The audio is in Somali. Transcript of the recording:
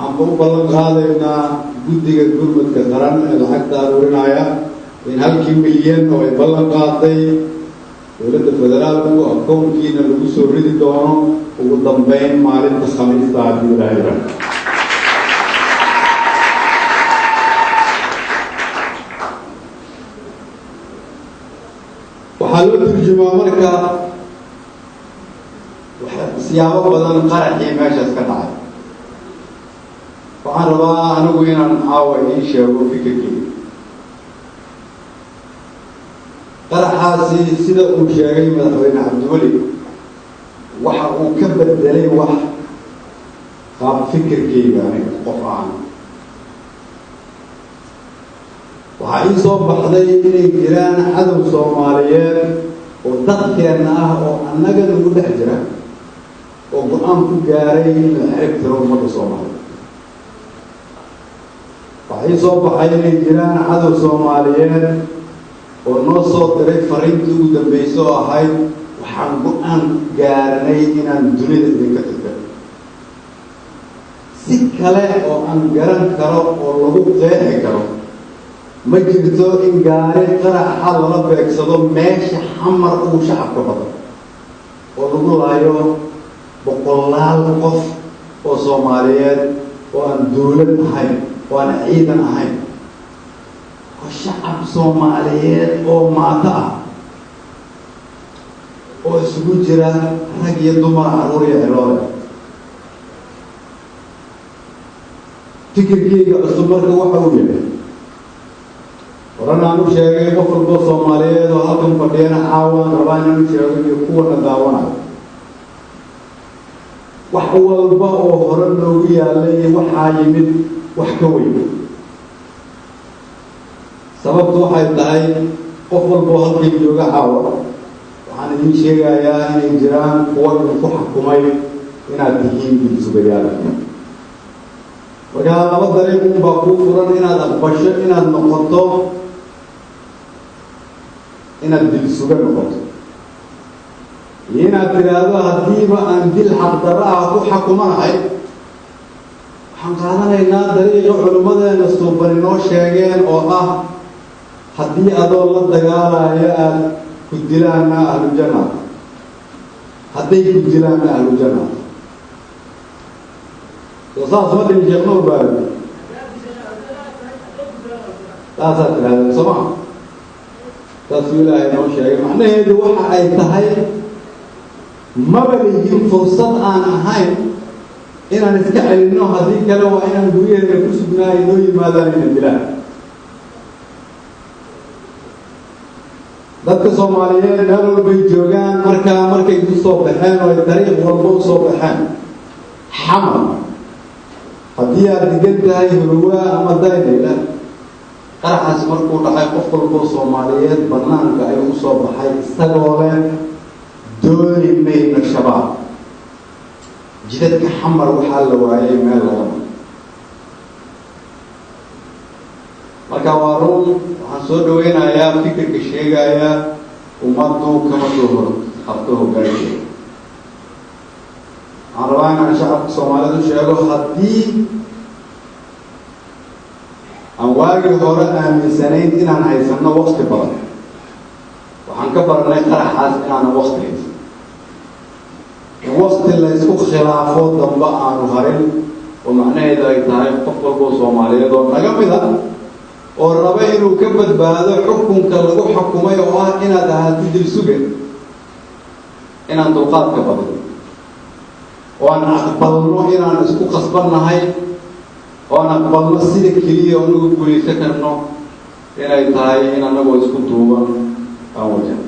Waxaan u ballan qaadaynaa guddiga gurmadka qaran ee lacagta aruurinaya in 1-kii milyan oo ay ballan qaaday dowladda federaalku akoonkiina lagu soo ridi doono ugu dambeyn maalinta Khamiista, haddii Ilaahay yidhaahdo. Waxaa loo turjumaa marka siyaabo badan qaraxii meeshaas ka dhacay. Waxaan rabaa anigu inaan caawa idiin sheego fikirkeyga. Qaraxaasi, sida uu sheegay Madaxweyne Cabdiweli, waxa uu ka bedelay wax qaab fikirkeyga aniga qof ahaan. Waxaa ii soo baxday inay jiraan cadow Soomaaliyeed oo dadkeenna ah oo annaga nagu dhex jira oo go'aan ku gaaray in la xerib tiro ummadda Soomaaliyeed. Waxaa ii soo baxay inay jiraan cadow Soomaaliyeed oo noo soo diray fariintii ugu dambeysay oo ahayd: "Waxaan go'aan ku gaarnay inaan dunida idinka tirtiro." Si kale oo aan garan karo oo lagu qeexi karo ma jirto in gaari qaraxa lala beegsado meesha Xamar uu shacabka badan oo lagu laayo boqolaal qof oo Soomaaliyeed oo aan dowlad ahayn oo aan ciidan ahayn oo shacab Soomaaliyeed oo maato ah oo isugu jira rag iyo dumar, caruur iyo ciroole. Fikirkeyga cusub marka waxa uu yahay, horan aan u sheegay, qof walboo Soomaaliyeed oo halkan fadhiyana caawaan rabaa inaan u sheego iyo kuwana daawanayo: wax walba oo hore noogu yaalay waxaa yimid wax ka weyn. Sababtu waxay tahay, qof walboo halkan jooga caawa waxaan idiin sheegayaa inay jiraan kuwa idinku xakumay inaad tihiin dilsugayaal. Markaa laba dariiq unbaa kuu furan: inaad aqbasho inaad noqoto, inaad dilsuga noqoto, iyo inaad tidhaahdo: "Haddiiba aan dil xaqdarro ah ku xakumanahay, waxaan qaadanaynaa dariiqa culimmadeena suubani noo sheegeen oo ah haddii adoo la dagaalayo aada ku dilaanna ahlujanna, hadday ku dilaanna ahlujanna." Soo saas ma dhihin Sheekh Nuur Baari? Saasaad tidhahdeen, soo maa? Saasuu Ilaahay noo sheegay. Macnaheedu waxa ay tahay, maba lihin fursad aan ahayn inaan iska celinno. Haddii kale waa inaan guryaheena ku sugnaa, ay noo yimaadaan, ina dilaan. Dadka Soomaaliyeed meel walbay joogaan markaa markay isu soo baxeen oo ay dariiq walba u soo baxeen Xamar, haddii aad degan tahay Hurwaa ama Daynayla, qaraxaas markuu dhacay qof walboo Soomaaliyeed banaanka ayuu usoo baxay isagoo leh: "Dooni mayno Shabaab." Jidadka Xamar waxaa la waayay meel laga maro. Marka waa run, waxaan soo dhaweynayaa fikirka sheegaya ummaddu kama soo hor qabto hoggaankeeda. Waxaan rabaa inaan shacabka Soomaaliyed u sheego, haddii aan waagii hore aaminsanayn inaan haysano wakti badan, waxaan ka baranay qaraxaas inaanan wakti haysan, in wakti la ysku khilaafo dambe aanu harin, oo macnaheedu ay tahay qof walboo Soomaaliyeed oo naga mid a oo raba inuu ka badbaado xukunka lagu xukumay oo ah inaad ahaato dilsuge, inaan dulqaadka badin oo aan aqbalno inaan isku qasbannahay oo aan aqbalno sida keliya oo nagu guulaysan karno inay tahay in annagoo isku duuban aan wajahno.